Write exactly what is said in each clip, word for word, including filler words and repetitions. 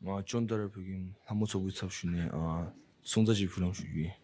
ང་ཅོན་ཏ་ར་བོད་ཁྱིམ་ལྷ་མོ་ཚོགས་པའི་ཚབ་ཞུས་ནས་ཨ་གསུང་རྩ་ཅིག་ཕུལ་ལམ་ཞུ་རྒྱུ་ཡིན།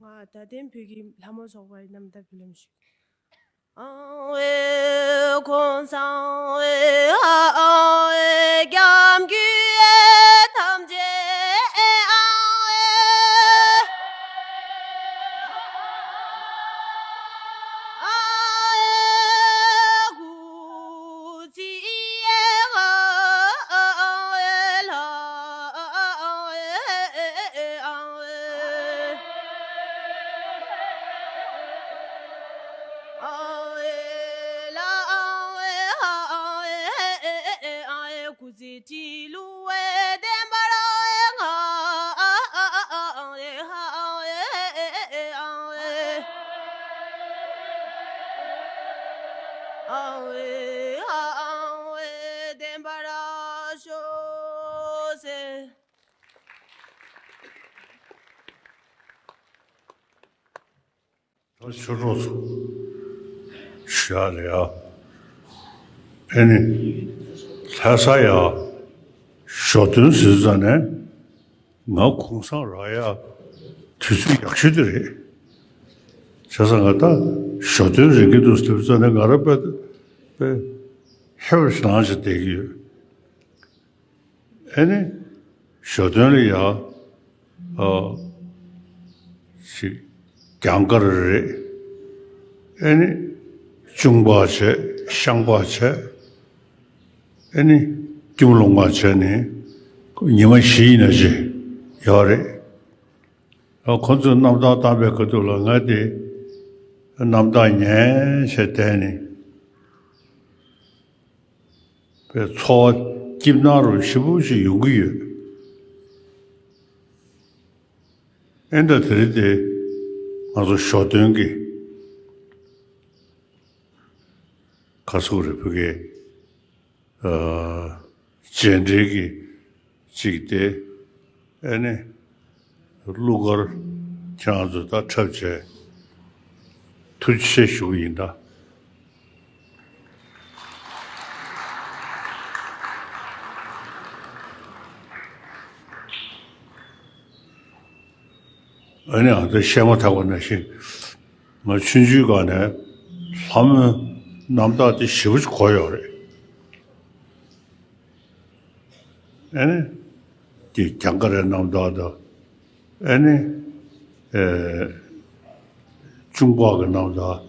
ང་རྡ་སྟེང་བོད་ཀྱི་ལྷ་མོ་ཚོགས་པའི་རྣམ་ཐར་ཕུལ་ལམ་ཞུ། ད་ཆོས་གྲོགས་ཚོ་ཞུ་ཡག་རེད་ཨ། ཨེ་ནི་ལྷ་ས་ཡ་ཞོ་སྟོན་ཟེར་ཙ་ནས་ང་གུང་སེང་རག་ཡ་དུས་ཚོད་ཡག་ཤོས་དེ་རེད། བྱས་ཙང་ང་ད་ཞོ་སྟོན་རེད་གི་འདུག་ཟེར་ཙ་ནས་ང་རང་དཔེ་དཔེ་ཧེ་བར་ཞེ་དྲག་བྱས་བསྡད་ཀྱི་ཡོད། ཨེ་ནི། ཞོ་སྟོན་ལ་ཡ། ཨ། ཅིག་གྱང་དཀར་རེད། ཨེ་ནི། གཅུང་པ་བྱས་ཤངས་པ་བྱས། ཨེ་ནི། སྐྱོར་མོ་ལུང་པ་བྱས་ནས་ཉི་མ་བཞི་ཡིན་ན་ཅི་ཡོད་རེད། ཨ། ཁོ་ཚོས་རྣམ་ཐར་བཏང་པའི་ཁ་ཐུག་ལ་ང་དེ་རྣམ་ཐར་ཉན་བྱས་བསྡད་ནས། པའི་འཚོ་བ་སྐྱིད་སྣང་རུ་ཞེ་པོ་ཞིག་ཡོང་གི་ཡོད། ཨེ་འདྲ་དེ་རིང་དེ་ང་ཚོ་ཞོ་སྟོན་གྱི་ག་ཟེར་དགོས་རེད་བོད་སྐད། ཨ། རྗེས་འབྲེལ་གྱི་གཅིག་དེ། ཨེ་ནི། གླུ་གར་ཁྱེད་རང་ཚོ་ད་འཁྲབ་བྱས་ཐུགས་རྗེ་ཆེ་ཞུ་གི་ཡིན་ད། ཨ་ནི་ཨ་ད་བཤད་མ་ཐག་པ་ནང་བཞིན། ང་ཆུང་ཆུང་སྒང་ནས་ལྷ་མོའི་རྣམ་ཐར་དེ་ཞེ་པོ་ཅིག་གོ་ཡོད་རེད། ཨེ་ནི། དེ་གྱང་དཀར་རའི་རྣམ་ཐར་དང་། ཨེ་ནི། ཨེ། གཅུང་པ་གི་རྣམ་ཐར།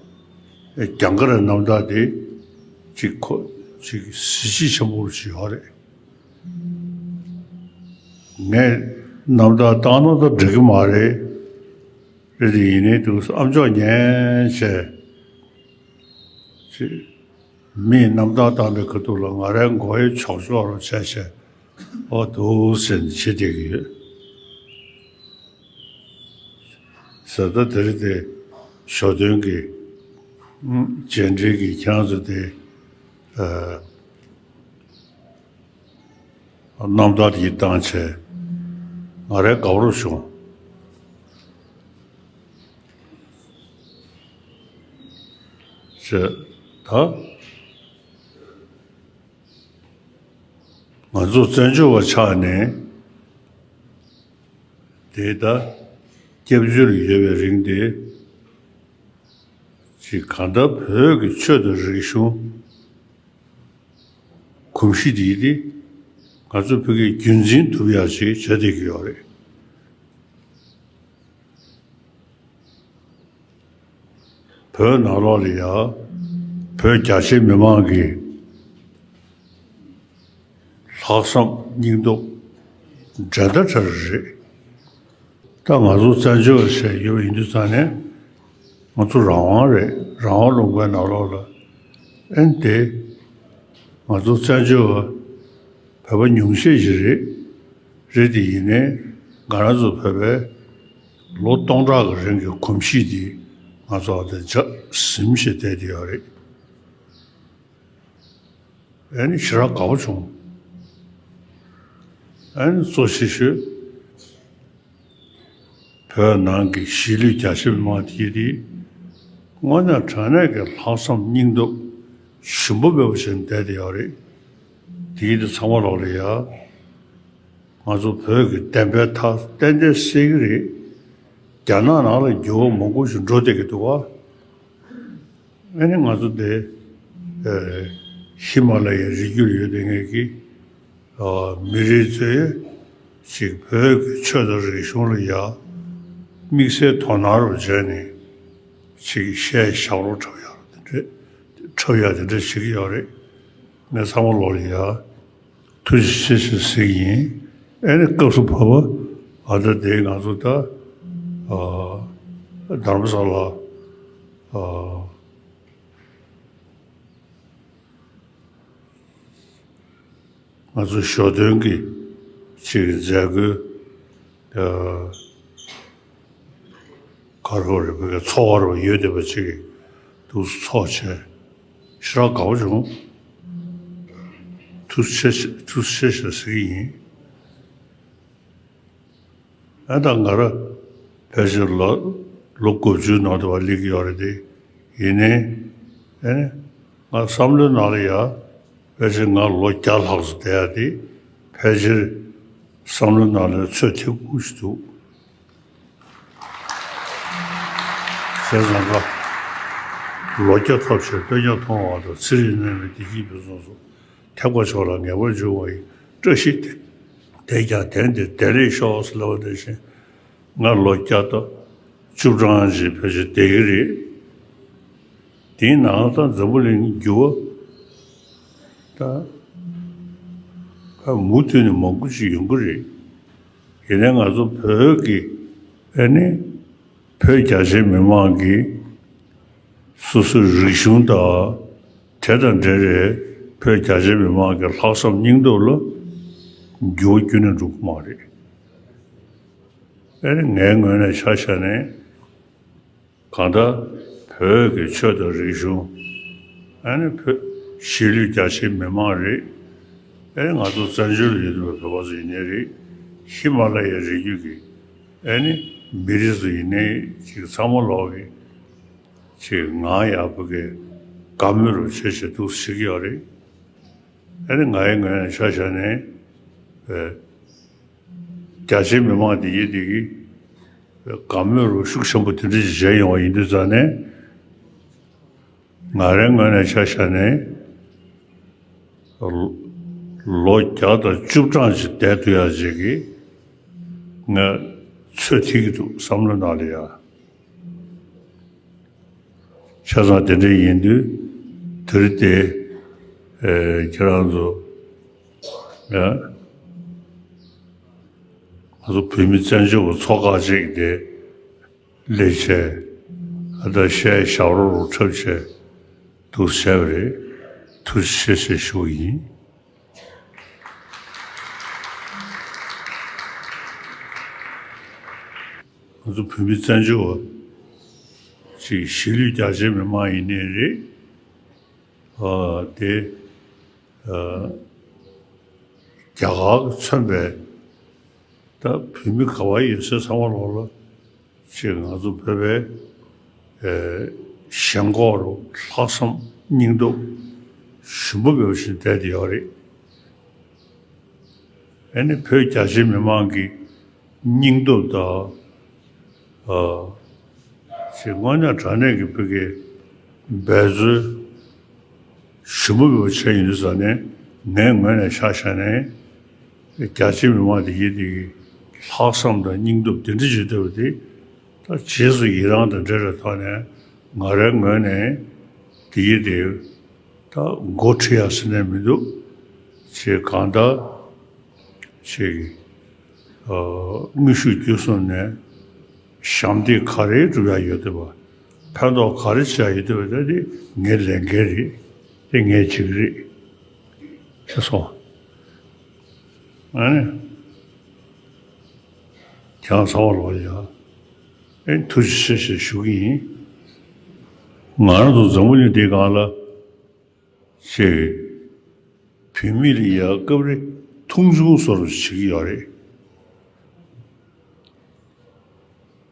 ཨེ། གྱང་དཀར་རའི་རྣམ་ཐར་དེ་ཅིག་ཁོ་ཅིག་གཟི་བརྗིད་ཆེན་པོ་ཞིག་ཡོད་རེད། ངས་རྣམ་ཐར་བཏང་ན་ད་འགྲིག་གི་མ་རེད། རེད་དེ་ཡིན་ནའི་འདུག་ཨམ་ཅོག་ཉན་བྱས། ཅིག་མིས་རྣམ་ཐར་བཏང་པའི་ཁ་ཐུག་ལ་ང་རའི་མགོ་ཡི་ཆོག་ཆོག་རུ་བྱས་བྱས། ཨོ་འདུག་ཟེར་ནས་བྱེད་བསྡད་ཀྱི་ཡོད། ཟེར་ད་དེ་རིང་དེ་ཞོ་སྟོན་གྱི་རྗེས་འབྲེལ་གྱི་ཁྱེད་རང་ཚོ་དེ། ཨ། རྣམ་ཐར་ཡིག་བཏང་བྱས་ང་རའི་དགའ་པོ་བྱུང་། ཅེས་ད། ང་ཚོ་བཙན་བྱོལ་བ་ཆགས་ནས་དེ་ད་སྐྱབས་བཅོལ་ཡོད་པའི་རིང་དེ་ཅིག་གང་ལྟར་བོད་ཀྱི་ཆོས་དང་རིག་གཞུང་གོམས་གཤིས་དེ་དེ་ང་ཚོ་བོད་ཀྱི་རྒྱུན་འཛིན་ཐུབ་ཡག་ཅིག་བྱ་བསྡད་ཀྱི་ཡོད་རེད། བོད་ནང་ལོགས་ལ་ཡ་བོད་རྒྱ་ཆེ་མི་མང་གི་ལྷག་བསམ་སྙིང་སྟོབས་འགྲན་ཟླ་བྲལ་རེད། ད་ང་ཚོ་བཙན་བྱོལ་བ་ཞིག་ཡོད་པ་ཡིན་དུས་ཙང་ནས་ང་ཚོ་རང་དབང་རེད། རང་དབང་ལུང་པའི་ནང་ལོགས་ལ་ཨེ་ནི་དེ་ང་ཚོ་བཙན་བྱོལ་བ་བོད་པ་ཉུང་ཤས་ཤིག་རེད། རེད་དེ་ཡིན་ནའི་ང་རང་ཚོ་བོད་པའི་ལོ་སྟོང་ཕྲག་གི་རིང་གི་གོམས་གཤིས་འདི་ང་ཚོ་ཨ་ད་འཇགས་ཟིན་བྱས་བསྡད་དེ་ཡོད་རེད། ཨེ་ནི་ཞེ་དྲག་དགའ་པོ་བྱུང་། ཨེ་ནི་གཙོ་ཆེ་ཤོས་བོད་ནང་གི་གཞིས་ལུས་རྒྱ་ཆེ་མི་མང་དེ་དེ་དངོས་གནས་དྲང་གནས་ཀྱི་ལྷག་བསམ་སྙིང་སྟོབས་ཞུམ་པ་མེད་པ་བྱས་ནས་བསྡད་དེ་ཡོད་རེད། དེ་ཡིན་དུས་ཚང་མ་ལོག་ལ་ཡ། ང་ཚོ་བོད་ཀྱི་བདེན་པའི་མཐའ་ཏན་ཏན་གསལ་གྱི་རེད། རྒྱ་ནག་ནང་ལ་འགྱུར་བ་མང་པོ་ཞིག་འགྲོ་བསྡད་ཀྱི་འདུག་བ། ཨ་ནི་ང་ཚོ་འདི་ཨེ་ཧི་མ་ལ་ཡའི་རི་རྒྱུད་ཡོད་བསྡད་མཁན་གྱི་ཨ་མི་རིགས་ཚོས་ཅིག་བོད་ཀྱི་ཆོས་དང་རིག་གཞུང་ལ་ཡ་དམིགས་བསལ་དོ་སྣང་རུ་བྱས་ནས་ཅིག་ཤའི་ཞབས་བྲོ་འཁྲབ་ཡག་དེ་འདྲ་འཁྲབ་ཡག་དེ་འདྲ་བྱེད་ཀྱི་ཡོད་རེད། ངས་ཚང་མ་ལོག་ལ་ཡ། ཐུགས་རྗེ་ཆེ་ཞེས་ཟེར་གྱི་ཡིན། ཨེ་ནི་སྐབས་སུ་བབ་པ་ཨ་ད་དེ་ང་ཚོ་ད་ཨ་དྷརྨ་ས་ལ་ཨ་ང་ཚོ་ཞོ་སྟོན་གྱི་ཅིག་མཛད་སྒོའི་ཨ་ག་རེ་རེད་བོད་ཀྱི་ཚོགས་པ་རེ་བ་ཡོད་བསྡད་པ་ཅིག་གིས་འདུག་སེ་ཚོགས་བྱས་ཞེ་དྲག་དགའ་པོ་བྱུང་། ཐུགས་རྗེ་ཆེ་ཐུགས་རྗེ་ཆེ་ཞེས་ཟེར་གྱི་ཡིན། ཨ་ད་ང་ར་ཕལ་ཆེར་ལོ་ལོ་དགུ་བཅུའི་ནང་དུ་བ་སླེབས་ཀྱི་ཡོད་རེད་དེ། ཡིན་ནའི་ཨེ་ནི་ང་བསམ་བློའི་ནང་ལ་ཡ་ཕལ་ཆེར་ང་ལོ་བརྒྱ་ལྷག་ཙམ་བསྡད་ཡ་དེ་ཕལ་ཆེར་བསམ་བློའི་ནང་ལ་ཚོད་ཐིག་པོ་ཞིག་འདུག་བྱས་ཙང་ཀ་ལོ་བརྒྱ་ཐོབ་ཕྱིར་སྟོན་ཀྱང་མཐོང་བ་དང་། ཚེ་རིང་ནད་མེད་བདེ་སྐྱིད་ཕུན་སུམ་ཚོགས། ཐེག་པ་མཆོག་ལ་ངེས་པར་འབྱུང་བ་ཡི། བཀྲ་ཤིས་དེ་དེས་ཀྱང་དེང་འདིར་བདེ་ལེགས་ཤོག་ཟེར་ལབ་པ་ནང་བཞིན། ང་ལོ་བརྒྱ་དང་བཅུ་གྲངས་ཅིག་ཕལ་ཆེར་བསྡད་ཀྱི་རེད། དེའི་ནང་ད་འཛམ་བུ་གླིང་འགྱུར་བ་ད་མུ་མཐུད་ནས་མང་པོ་ཅིག་ཡོང་གི་རེད། ཡིན་ནའི་ང་ཚོ་བོད་ཀྱི་ཨ་ནི་བོད་རྒྱ་ཆེ་མི་མང་གིས་སོ་སོའི་རིག་གཞུང་དང་དེ་དང་འབྲེལ་བའི་བོད་རྒྱ་ཆེ་མི་མང་གི་ལྷག་བསམ་སྙིང་སྟོབས་ལ་འགྱུར་བ་ཁྱོན་ནས་འགྲོ་གི་མ་རེད། ཨ་ནི་ངའི་ངོས་ནས་ཆ་བཞག་ནས་གང་ལྟར་བོད་ཀྱི་ཆོས་དང་རིག་གཞུང་། ཨ་ནི་བོད་གཞིས་ལུས་རྒྱ་ཆེའི་མི་མང་རེད། ཨ་ནི་ང་ཚོ་བཙན་བྱོལ་ལ་ཡོད་པའི་བོད་པ་ཚོ་ཡིན་ནའི་རེད། ཧི་མ་ལ་ཡའི་རི་རྒྱུད་ཀྱི་ཨ་ནི་མི་རིགས་ཚོ་ཡིན་ནའི་ཅིག་ཚང་མ་ལོག་གི་ཅིག་ངང་ཡག་པོ་གི་དགའ་མོས་རུ་བྱེད་བྱེད་འདུག་བྱེད་ཀྱི་ཡོད་རེད། ཨ་ནི་ངའི་ངོས་ནས་ཆ་བཞག་ནས་ཨེ་རྒྱ་ཆེའི་མི་མང་འདི་ཡིན་འདི་གི་དགའ་མོས་རུ་ཤུགས་ཆེན་པོ་དེ་འདྲ་ཞིག་བྱས་ཡོང་བ་ཡིན་དུས་ཙང་ནས། ང་རའི་ངོས་ནས་ཆ་བཞག་ནས་ལོ་བརྒྱ་དང་བཅུ་གྲངས་ཅིག་བསྡད་ཐུབ་ཡག་ཅིག་གི་ང་ཚོད་ཐིག་གི་འདུག་བསམ་བློ་ནང་ལ་ཡ། བྱས་ཙང་དེ་འདྲ་ཡིན་དུས་དེ་རིང་དེ་ཨེ་ཁྱེད་རང་ཚོ་ཡ་ང་ཚོ་བོད་མི་བཙན་བྱོལ་བ་ཚོགས་ཁག་ཅིག་དེ་སླེབས་བྱས་ཨ་ད་ཤའི་ཞབས་བྲོ་རུ་འཁྲབ་བྱས་འདུག་བྱས་པ་རེད། ཐུགས་རྗེ་ཆེ་ཞེས་ཞུ་བ་ཡིན། ང་ཚོ་བོད་མི་བཙན་བྱོལ་བ་ཅིག་གཞིས་ལུས་རྒྱ་ཆེ་མི་མང་ཡིན་ནའི་རེད། ཨ་དེ་ཨ་རྒྱ་གར་གྱིས་མཚོན་པའི་ད་བོད་མི་ག་བ་ཡོད་སའི་ཚང་མ་ལོག་ལ་ཅིག་ང་ཚོ་བོད་པའི་ཨེ་ཞེན་ཁོག་རུ་ལྷག་བསམ་སྙིང་སྟོབས་ཞུམ་པ་མེད་པ་ཞིག་བསྡད་དེ་ཡོད་རེད། ཨ་ནི་བོད་རྒྱ་ཆེའི་མི་མང་གི་སྙིང་སྟོབས་དང་། ཨ། ཅིག་དངོས་གནས་དྲང་གནས་ཀྱི་བོད་ཀྱི་འབད་རྩོལ་ཞུམ་པ་མེད་པ་བྱས་ཡོང་དུས་ཙ་ནས། ངའི་ངོས་ནས་ཆ་བཞག་ནས་རྒྱ་ཆེའི་མི་མང་དེ་ཡིན་དེ་གི་ལྷག་བསམ་དང་སྙིང་སྟོབས་དེ་འདྲ་བྱེད་ཐུབ་པ་དེ། ད་རྗེས་སུ་ཡི་རང་དང་འབྲེལ་བའི་ཐོག་ནས་ང་རའི་ངོས་ནས་དེ་ཡིན་དེ། ད་འགོ་ཁྲིད་ཡག་ཟེར་ནས་མི་འདུག་ཅེས་གང་ལྟར་ཅིག་ཨ། དངོས་ཤུགས་བརྒྱུད་གསུམ་ནས་ཞབས་འདེགས་ག་རེ་སྒྲུབ་ཡག་ཡོད་འདུག་པ། ཕན་ཐོགས་ག་རེ་བྱེད་ཡག་ཡོད་འདུག་པ། ད་དེ་ངའི་ལས་འགན་རེད། དེ་ངས་བྱེད་ཀྱི་རེད་ཅེས་སོ། ཨ་ནི་ཁྱེད་རང་ཚང་མ་ལོག་ཡ། ཨེ། ཐུགས་རྗེ་ཆེ་ཞེས་ཞུ་གི་ཡིན། ང་རང་ཚོ་འཛམ་བུ་གླིང་འདིའི་སྒང་ལ་ཅིག་བུད་མེད་ལ་ཡ་སྐབས་རེ་མཐོང་ཆུང་བཟོ་འདྲ་བྱེད་ཀྱི་ཡོད་རེད།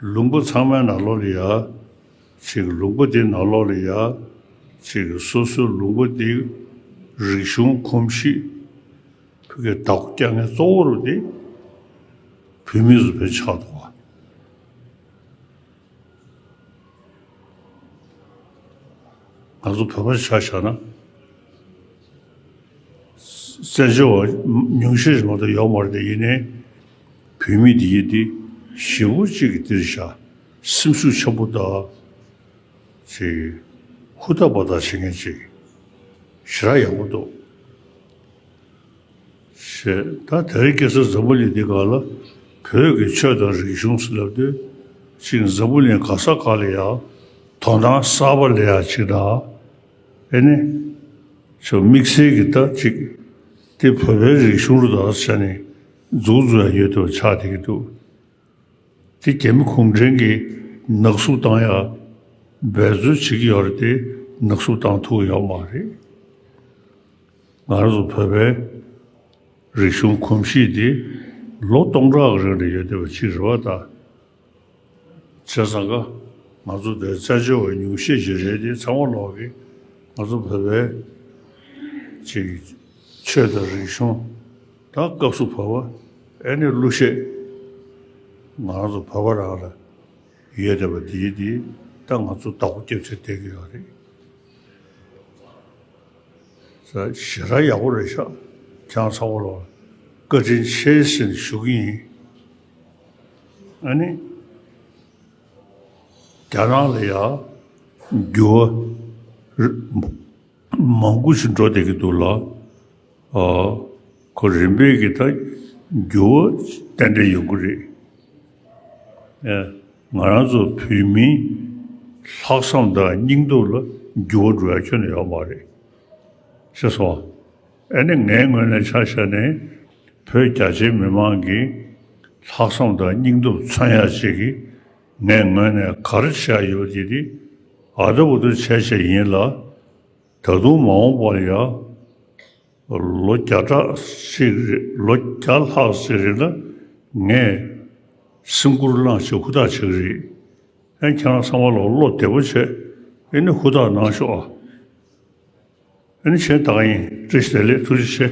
ལུང་པ་ཚང་མའི་ནང་ལོགས་ལ་ཡ། ཅིག་ལུང་པ་དེའི་ནང་ལོགས་ལ་ཡ། ཅིག་སོ་སོའི་ལུང་པ་དེའི་རིག་གཞུང་གོམས་གཤིས་ཕ་གིར་བདག་པོ་རྒྱག་མཁན་གཙོ་བོ་རུ་དེ་བུད་མེད་ཚོ་ཕལ་ཆེར་ཆགས་འདུག་པ། ང་ཚོ་བོད་པ་ཆ་བཞག་ན། བཙན་བྱོལ་བ་ཉུང་ཤས་ཤིག་མ་གཏོགས་ཡོད་མ་རེད་དེ། ཡིན་ནའི་བུད་མེད་དེ་ཡིན་དེ་ཞེ་པོ་ཅིག་གི་འདིར་བཞག་སེམས་ཤུགས་ཆེན་པོ་དང་། ཅིག་ཧུར་ཐག་འབད་ཐག་བྱེད་མཁན་ཅིག་ཞེ་དྲག་ཡག་པོ་འདུག་ཞེས། ད་དེ་རིང་ཁ་སང་འཛམ་བུ་གླིང་འདི་སྒང་ལ་བོད་ཀྱི་ཆོས་དང་རིག་གཞུང་ཟེར་ལབ་དུས། ཅིག་འཛམ་བུ་གླིང་ག་ས་ག་ལ་ཡང་དོ་སྣང་གསར་པ་སླེབས་ཡག་ཅིག་དང་། ཨེ་ནི་ཅིག་དམིགས་བསལ་གྱི་ད་ཅིག་དེ་བོད་པའི་རིག་གཞུང་རུ་དང་ཆ་ནས་འཛུགས་འཛུགས་ཡག་ཡོད་དུ་ཆགས་བསྡད་ཀྱི་འདུག་དེ་རྒྱ་མི་གུང་ཁྲན་གྱིས་ནག་བསུབ་བཏང་ཡག་འབད་རྩོལ་བྱེད་ཀྱི་ཡོད་རེད་དེ། ནག་བསུབ་བཏང་ཐུབ་ཀྱི་ཡོད་མ་རེད། ང་རང་ཚོ་བོད་པའི་རིག་གཞུང་གོམས་གཤིས་དེ་ལོ་སྟོང་ཕྲག་གི་རིང་ལ་ཡོད་བསྡད་པ་ཅིག་རེད་པ། ད་བྱས་ཙང་ཀ་ང་ཚོ་འདིར་བཙན་བྱོལ་བ་ཉུང་ཤས་ཤིག་རེད་དེ། ཚང་མ་ལོག་གིས་ང་ཚོ་བོད་པའི་ཅིག་ཆོས་དང་རིག་གཞུང་། ད་སྐབས་སུ་བབ་པ། ཨེ་ནི་གླུ་གཞས་ང་རང་ཚོ་བོད་པ་རང་ལ་ཡོད་བསྡད་པ་འདི་འདི་ད་ང་ཚོ་བདག་པོ་རྒྱབ་བྱས་བསྡད་ཀྱི་ཡོད་རེད། ས་ཞེ་དྲག་ཡག་པོ་རེད་ཤག་ཁྱེད་རང་ཚང་མ་ལ་བཀའ་དྲིན་ཆེ་ཟེར་ནས་ཞུ་གི་ཡིན། ཨ་ནི་རྒྱ་ནག་ལ་ཡ་འགྱུར་བ་ར་མང་པོ་ཞིག་འགྲོ་བསྡད་ཀྱི་འདུག་ལ། ཨ། ཁོ་རིམ་པས་ཀྱི་ད་འགྱུར་བ་ཏན་ཏན་ཡོང་གི་རེད། ཨེ། ང་རང་ཚོ་བོད་མིའི་ལྷག་བསམ་དང་སྙིང་སྟོབས་ལ་འགྱུར་བ་འགྲོ་ཡ་ཁྱོན་ནས་ཡོད་མ་རེད། ཤེས་སོང་། ཨ་ནི་ངའི་ངོས་ནས་ཆ་བཞག་ནས་བོད་རྒྱ་ཆེའི་མི་མང་གི་ལྷག་བསམ་དང་སྙིང་སྟོབས་མཚོན་ཡ་ཅིག་གི་ངའི་ངོས་ནས་ག་རེ་བྱས་ཡོད་དེ་དེ་ཨ་ད་བུ་ད་བྱས་བྱས་ཡིན་ལ། ད་དུང་མ་འོངས་པར་ཡང་ལོ་བརྒྱ་ཕྲག་ཅིག་རེད། ལོ་བརྒྱ་ལྷག་ཅིག་རིང་ལ་ངས་སེམས་ཁུར་བླངས་བྱས་ཧུར་ཐག་བྱེད་ཀྱི་རེད། ཨ་ནི་ཁྱེད་རང་ཚང་མ་ལ་བློ་བདེ་པོ་བྱས། ཨ་ནི་ཧུར་ཐག་གནང་ཤོག་ཨ། ཨ་ནི་གཞན་ད་ག་ཡིན། བཀྲ་ཤིས་བདེ་ལེགས། ཐུགས་རྗེ་ཆེ།